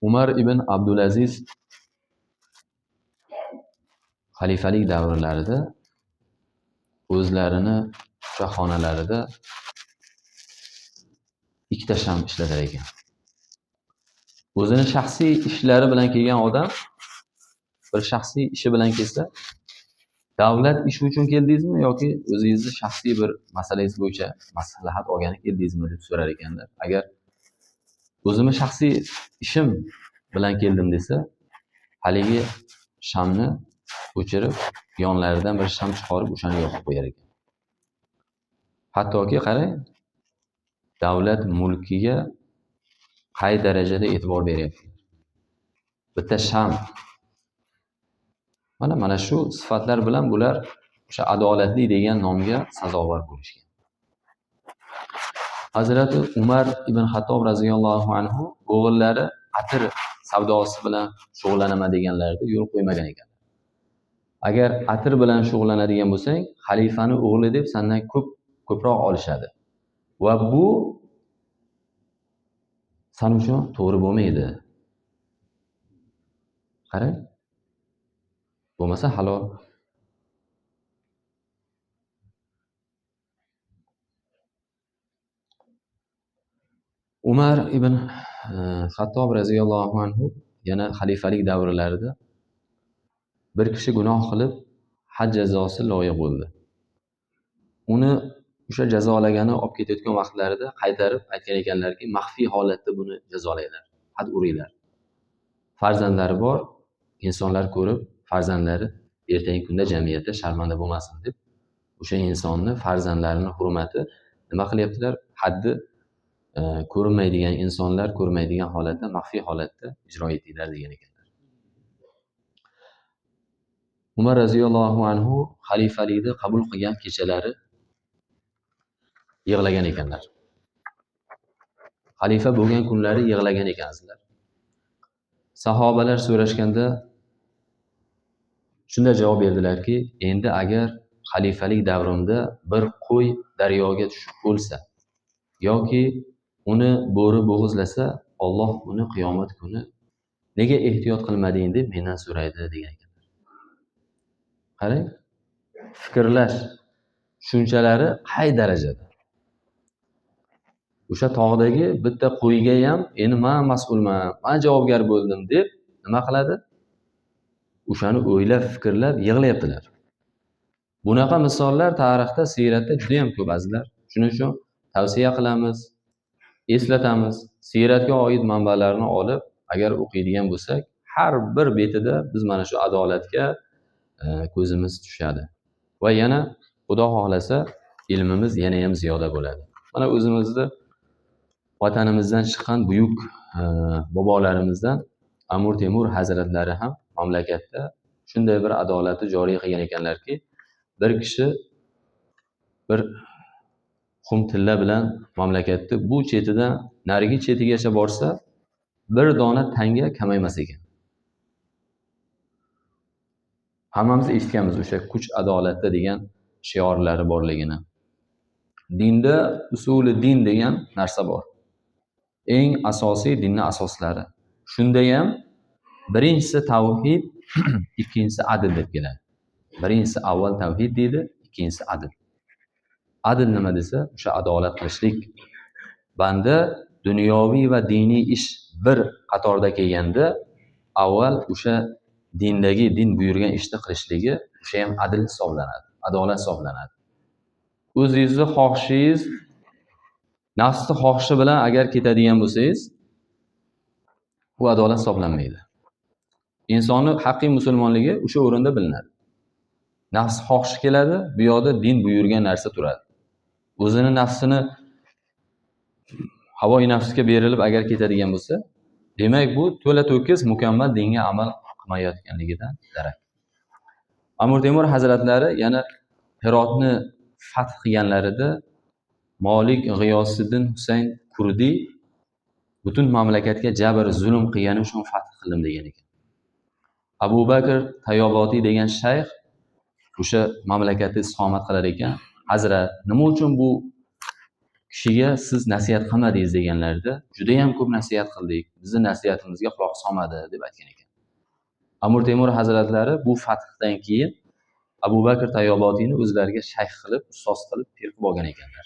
Umar ibn Abdulaziz xalifalik davrlarida o'zlarini o'sha xonalarida ikkita sham ishlatar ekan. O'zini shaxsiy ishlari bilan kelgan odam bir shaxsiy ishi bilan kelsa, davlat ishi uchun keldingizmi yoki o'zingizni shaxsiy bir masalangiz bo'yicha maslahat olgani keldingizmi deb so'rar ekanlar. Agar o'zimni shaxsiy ishim bilan keldim desa, haligi shamni o'chirib, yonlaridan bir sham chiqarib, o'shani yoqib qo'yar ekan. Hattoki qarang, davlat mulkiga qay darajada e'tibor beryapti. Bitta sham. Mana shu sifatlar bilan bular o'sha adolatli degan nomga sazovor bo'lishgan. Hazrati Umar ibn Xattob roziyallohu anhu o'g'illari atir savdosi bilan shug'ullanaman deganlarida yo'l qo'ymagan ekan. Agar atir bilan shug'ullanadigan bo'lsang, xalifani o'g'li deb sendan ko'proq olishadi. Va bu sen uchun to'g'ri bo'lmaydi. Qarang. Bo'lmasa halol. Umar ibn Xattob roziyallohu anhu yana xalifalik davrlarida bir kishi gunoh qilib had jazosi loyiq bo'ldi. Uni o'sha jazolagani olib ketayotgan vaqtlarida qaytarib aytgan ekanlarki, maxfiy holatda buni jazolanglar, had uringlar. Farzandlari bor, insonlar ko'rib, farzandlari ertangi kunda jamiyatda sharmanda bo'lmasin deb o'sha insonni farzandlarini hurmati nima qilyaptilar? Haddi ko'rinmaydigan insonlar ko'rmaydigan holatda, maxfiy holatda ijro etinglar degan ekanlar. Umar roziyallohu anhu xalifalikni qabul qilgan kechalari yig'lagan ekanlar. Xalifa bo'lgan kunlari yig'lagan ekansizlar. Sahobalar so'rashganda shunda javob berdilarki, endi agar xalifalik davrimda bir qo'y daryoga tushib o'lsa yoki uni bo'ri bo'g'izlasa, Alloh uni qiyomat kuni nega ehtiyot qilmading deb mendan so'raydi degan ekanlar. Qarang, fikrlash tushunchalari qay darajada? O'sha tog'dagi bitta qo'yga ham endi men mas'ulman, men javobgar bo'ldim deb nima qiladi? O'shani o'ylab, fikrlab yig'layaptilar. Bunaqa misollar tarixda, siyratda juda ham ko'p azizlar. Shuning uchun tavsiya qilamiz, eslatamiz. Siyratga oid manbalarni olib, agar o'qiydigan bo'lsak, har bir betida biz mana shu adolatga ko'zimiz tushadi. Va yana Xudo xohlasa ilmimiz yana ham ziyoda bo'ladi. Mana o'zimizni vatanimizdan chiqqan buyuk bobolarimizdan Amir Temur hazratlari ham mamlakatda shunday bir adolatni joriy qilgan ekanlarki, bir kishi bir xum tilla bilan mamlakatni bu chetidan narigi chetigacha borsa, bir dona tanga kamaymas ekan. Hammamiz eshitganmiz o'sha kuch adolatda degan shiorlari borligini. Dinda usuli din degan narsa bor. Eng asosiy dinning asoslari. Shunda ham birinchisi tavhid, ikkinchisi adl deb keladi. Birinchisi avval tavhid deydi, ikkinchisi adl. Adl nima desa, o'sha adolat qilishlik. Banda dunyoviy va diniy ish bir qatorda kelganda, avval o'sha dindagi din buyurgan ishni qilishligi, o'sha ham adl hisoblanadi, adolat hisoblanadi. O'zingizni xohishingiz, nafsni xohishi bilan agar ketadigan bo'lsangiz, bu adolat hisoblanmaydi. Insonni haqiqiy musulmonligi o'sha o'rinda bilinadi. Nafs xohishi keladi, bu yoqda din buyurgan narsa turadi. O'zini nafsini havoi nafsga berilib agar ketadigan bo'lsa, demak bu to'la to'kis mukammal dinga amal qilmayotganligidan darak. Amir Temur hazratlari yana Hirotni fath qilganlarida Molik G'iyosiddin Husayn Kurdiy butun mamlakatga jabr zulm qilgani uchun fath qildim degan ekan. Abu Bakr Tayyobotiy degan shayx o'sha mamlakatda istiqomat qilar ekan. Hazrat, nima uchun bu Kishiga siz nasihat qilmadingiz deganlarida, judayam ko'p nasihat qildik, bizni nasihatimizga quloq solmadi deb aytgan ekan. Amir Temur hazratlari bu fathdan keyin Abu Bakr Tayyobotiyni o'zlariga shayx qilib, ustoz qilib, pir qilib olgan ekanlar.